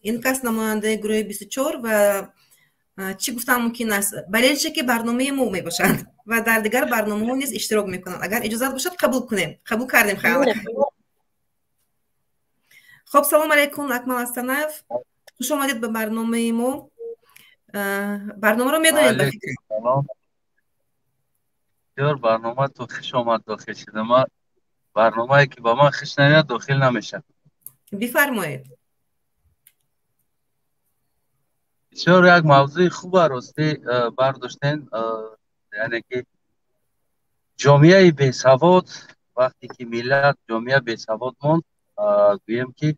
Ин кас намояндаи гурӯҳи 24 ва чӣ гуфтан мумкин аст, болельщики барномаи мо мебошанд ва дар дигар барномаҳо низ иштирок мекунанд. Агар иҷозат бошад, қабул кунем. Қабул кардем, хайр. Хоб, салом алайкум, Акмал Астанаев, хуш омадед ба барномаи мо. Барномаро медонед? Бисёр барнома ту хуш омад, дохил шудам. Барномае ки ба ман хуш намеяд, дохил намешавам. Бифармоед. Бисёр як мавзӯи хуба ростӣ бардоштен, яъне ки ҷомеаи бесавод. Вақте ки миллат, ҷомеа бесавод монд, гӯем ки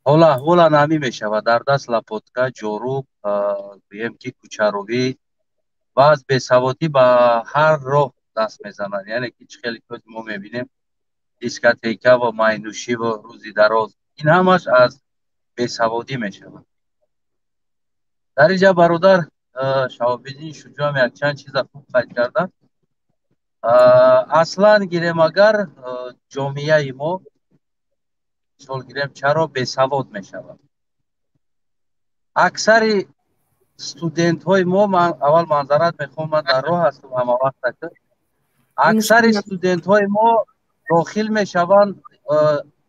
ҳола аҳвола намӣ мешавад. Дар даст лапотка, ҷоруб, гӯем ки кӯчаровӣ ва аз бесаводӣ ба ҳар роҳ даст мезананд. Яъне ки чӣ хеле ки мо мебинем, дискотека ва майнӯшӣ ва рӯзи дароз, ин ҳамаш аз бесаводӣ мешавад. Дар инҷа бародар Шаҳобиддин Шуҷоам якчанд чиза хуб қайд кардам. Аслан гирем, агар ҷомеаи мо, мисол гирем, чаро бесавод мешавад? Аксари студентҳои мо, ман аввал манзарат мехоҳам, ман дар роҳ ҳастам ҳама вақт, аксари студентҳои мо дохил мешаванд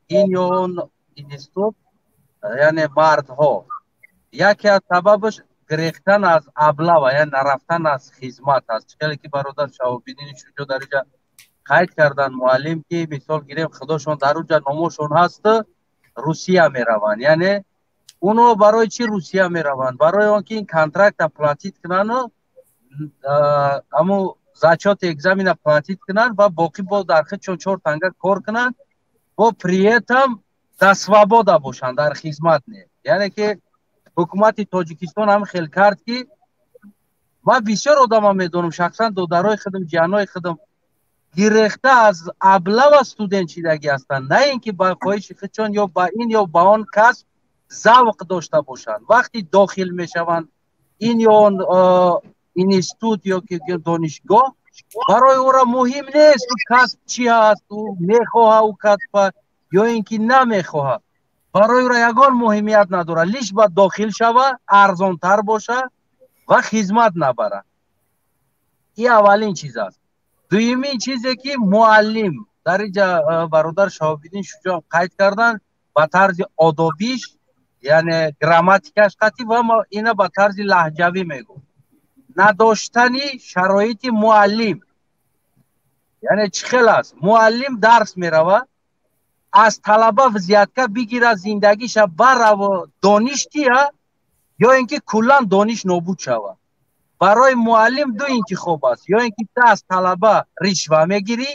ин ё он институт, яъне мардҳо. Яке аз сабабаш гирехтан аз аблава, яъне нарафтан аз хизмат аст. Чӣ хеле ки бародар Шаҳобиддини Шуҷо дар инҷа қайд карданд, муаллим, ки мисол гирем, худошон дар уҷа номошон ҳаст, Русия мераванд. Яъне уно барои чӣ Русия мераванд? Барои он ки ин контракта платить кунану аму зачёти экзамена платить кунанд ва боқӣ бо дар худшон чор танга кор кунанд, бо при этом дар свобода бошанд, дар хизмат не. Яъне ки ҳукумати Тоҷикистон ҳам хел кард, ки ман бисёр одама медонам, шахсан додарои худам, ҷиҳанои худам гирехта аз аблава студент шидагӣ ҳастанд, на ин ки ба хоҳиши худшон ё ба ин ё ба он касб завқ дошта бошанд. Вақти дохил мешаванд ин ё он институт ё ки донишгоҳ, барои ӯро муҳим нест ӯ касб чӣ ҳаст, ӯ мехоҳа ӯ касба ё ин ки намехоҳа, барои ӯро ягон муҳимият надорад, лиш ба дохил шава, арзонтар боша ва хизмат набара. Ин аввалин чиз аст. Дуюмин чизе ки муаллим дар инҷа бародар Шаҳобиддин Шуҷоам қайд карданд ба тарзи одобиш, яъне грамматикаш қатъӣ, ва ина ба тарзи лаҳҷавӣ мегӯ, надоштани шароити муаллим. Яъне чӣ хел аст? Муаллим дарс мерава, аз талаба взятка бигира, зиндагиша бараво, дониш тия ё ин ки куллан дониш нобуд шава. Барои муаллим ду интихоб аст: ё ин ки ту аз талаба ришва мегирӣ,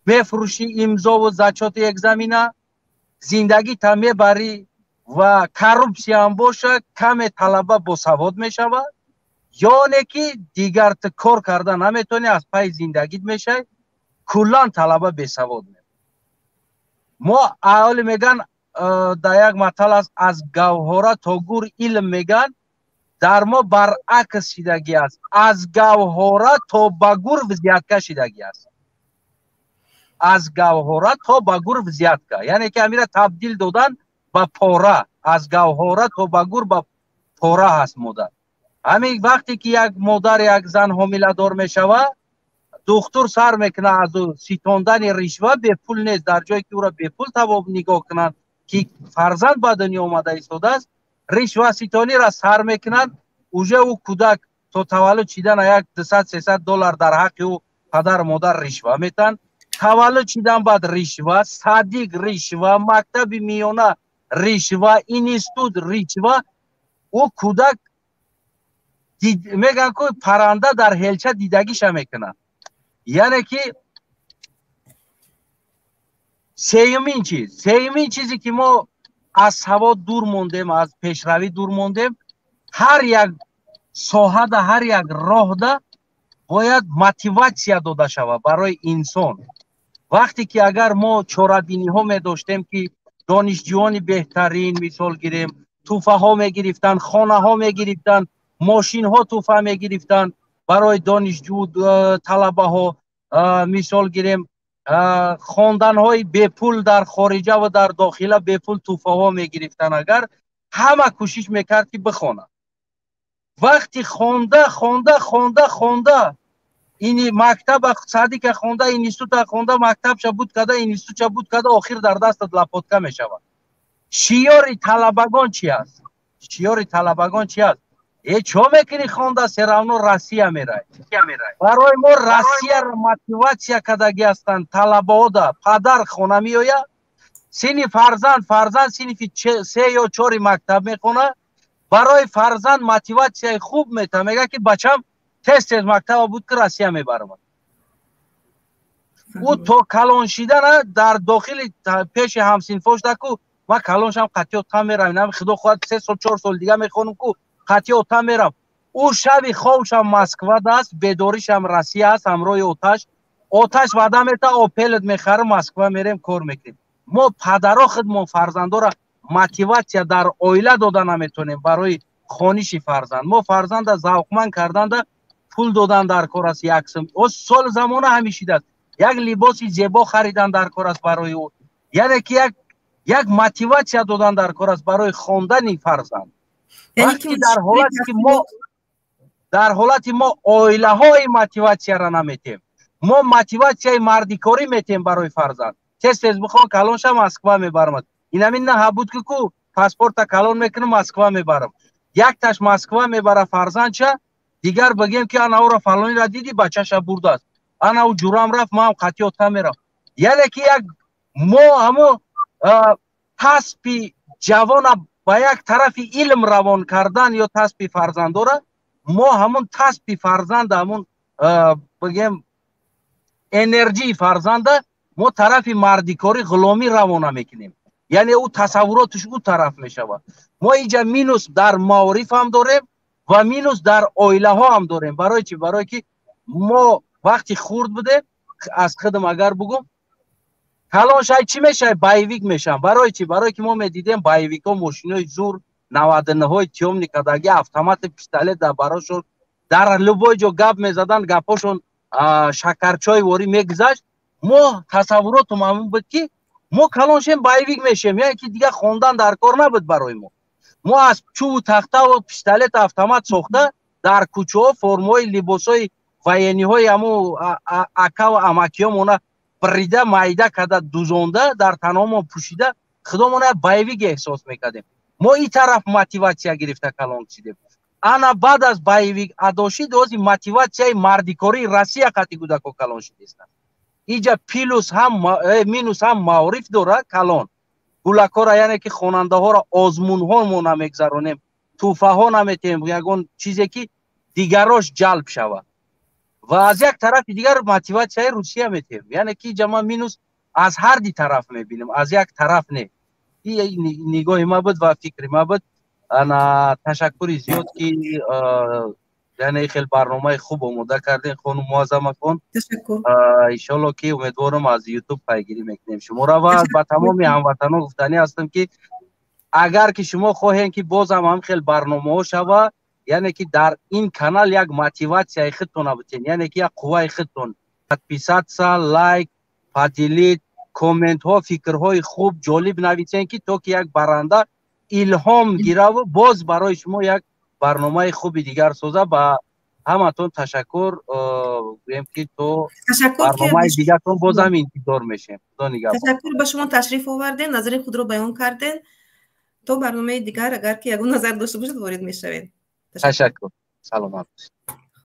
мефурӯшӣ имзову зачёти экзамена, зиндагита мебарӣ ва коррупсияам боша, каме талаба босавод мешавад, ё оне ки дигар ту кор карда наметавонӣ, аз пайи зиндагит мешавӣ, куллан талаба бесавод мешавад. Мо аҳолӣ меган, дар як матал аст, аз гавҳора то гур илм меган, дар мо баръакс шидагӣ аст, аз гавҳора то ба гур взятка шидагӣ аст, аз гавҳора то ба гур взятка, яъне ки амира табдил додан ба пора, аз гавҳора то ба гур ба пора ҳаст модар. Ҳамин вақте ки як модар, як зан ҳомиладор мешавад, духтур сар мекунад аз ӯ ситондани ришва, бепул нест, дар ҷое ки ӯро бепул тавоб нигоҳ кунанд, ки фарзанд ба дунё омада истодааст, ришва ситониро сар мекунанд, уже ӯ кӯдак то таваллуд шидана як 200-300 доллар дар ҳаққи ӯ падару модар ришва метаҳанд. Таваллуд шидан баъд ришва, садик ришва, мактаби миёна ришва, институт ришва. Ӯ кӯдак мегӯянд ку парранда дар ҳелча дидагиша мекунад. Яъне ки сеюмин чиз, сеюмин чизе ки мо аз савод дур мондем, аз пешравӣ дур мондем, ҳар як соҳада, ҳар як роҳда бояд мотиватсия дода шавад барои инсон. Вақте ки агар мо чорабиниҳо медоштем, ки донишҷӯёни беҳтарин, мисол гирем, тӯҳфаҳо мегирифтанд, хонаҳо мегирифтанд, мошинҳо тӯҳфа мегирифтанд барои донишҷӯ талабаҳо, мисол гирем, Хонданҳои бепул дар хориҷа ва дар дохила бепул тӯҳфаҳо мегирифтанд, агар ҳама кӯшиш мекард, ки бихонад. Вақти хонда, хонда, хонда, хонда, ини мактаба, садика хонда, института хонда, мактабша буд када, институтша буд када, охир дар дастат лопатка мешавад. Шиёри талабагон чи аст? Шиёри талабагон чи аст? Э, чо мекунӣ хонда, всё равно Россия мерай. Барои мо Россияро мотиватсия кардагӣ ҳастанд талабаода. Падар хона меояд, синни фарзанд, фарзанд синфи се ё чори мактаб мехонад, барои фарзанд мотиватсияи хуб мета, мега, ки бачам, тез тез мактаба буд, ки Россия мебарам. Ӯ то калон шидана дар дохили пеши ҳамсинфош даку: ман калон шам, қатъи отам мерам, худо хоҳад, 3 сол, 4 сол дига мехонам ку, қатъи отам мерам. Ӯ шаби хобшам Москвада аст, бедоришам Россия аст, ҳамроҳи оташ. Оташ ваъда мета: Опелет мехарам, Москва мерем, кор мекунем. Мо падаро худмон фарзандора мотиватсия дар оила дода наметонем барои хониши фарзанд. Мо фарзанда завқманд карданда пул додан дар кор аст, як сум сол замона ҳамишидааст, як либоси зебо харидан дар кор аст барои ӯ, яъне ки як мотиватсия додан дар кор аст барои хондани фарзанд. Вақте дар ҳолати мо оилаҳои мотиватсияро наметем, мо мотиватсияи мардикорӣ метем барои фарзанд: тез тез бихон, калон ша, Москва мебарамад. Инамин наҳа буд, ки ку паспорта калон мекунам, Москва мебарам. Якташ Москва мебара фарзандша, дигар бигем, ки ана ӯро, фалонира диди, бачаша бурдааст, ана ӯ ҷурам рафт, маам қатъи отам мерам. Яъне ки як мо ҳамо таспи ҷавона ба як тарафи илм равон кардан ё таспи фарзандора, мо ҳамун таспи фарзанда, ҳамун бигем энерҷии фарзанда мо тарафи мардикорӣ, ғуломӣ равона мекунем, яъне ӯ тасаввуроташ ӯ тараф мешавад. Мо инҷа минус дар маориф ҳам дорем ва минус дар оилаҳо ҳам дорем. Барои чӣ? Барое ки мо вақти хурд будем, аз худам агар бугум, калон шай, чӣ мешавад? Боевик мешавам. Барои чӣ? Барое ки мо медидем боевикҳо мошинои зур, 99-ҳои тёмный кадаги, автомати, пистолет дар барошон, дар любой ҷо гап мезадан, гапҳошон шакарчой ворӣ мегузашт. Мо тасаввуротум ҳамон буд, ки мо калон шем, боевик мешем, яъне ки дигар хондан дар кор набуд барои мо. Мо аз чӯбу тахтаву пистолет, автомат сохта, дар кӯчаҳо формаҳои либосҳои военный ҳои ҳамо акаву амакиёмона бирида, майда карда, дузонда, дар танҳомон пӯшида, худомона боевик эҳсос мекардем. Мо ин тараф мотиватсия гирифта калон шидем. Ана баъд аз боевик адошид, ози мотиватсияи мардикории Россия қати кӯдако калон шидистанд. Иҷа плюс ҳам, минус ҳам маориф дорад калон гулакора, яъне ки хонандаҳоро озмунҳо мо намегзаронем, тӯҳфаҳо наметиҳем, ягон чизе ки дигарош ҷалб шавад. Ва аз як тарафи дигар мотиватсияи Русия метиҳем, яъне ки иҷа ман минус аз ҳар ди тараф мебинем, аз як тараф не. Нигоҳи ма буд ва фикри ма буд. Ана, ташаккури зиёд, ки яъне хел барномаи хуб омода кардем, хонум Муаззамахон. Иншолло, ки умедворам, аз Ютуб пайгирӣ мекунем шуморо. Ва ба тамоми ҳамватанон гуфтанӣ ҳастам, ки агар ки шумо хоҳем, ки бозам ҳам хел барномаҳо шава, яъне ки дар ин канал як мотиватсияи худтона бутен, яъне ки як қувваи худтон: подписаться, лайк, поделить, комментҳо, фикрҳои хуб, ҷолиб нависен, ки то ки як баранда илҳом гираву боз барои шумо як барномаи хуби дигар соза. Ба ҳаматон ташаккур, гӯем, ки то барномаи дигартон бозам интизор мешем. Худо нигаҳбон. Ташаккур ба шумо, ташриф оварден, назари худро баён карден. То барномаи дигар, агар ки ягон назар дошта бошед, ворид мешавед. Ташаккур, саломат бошед.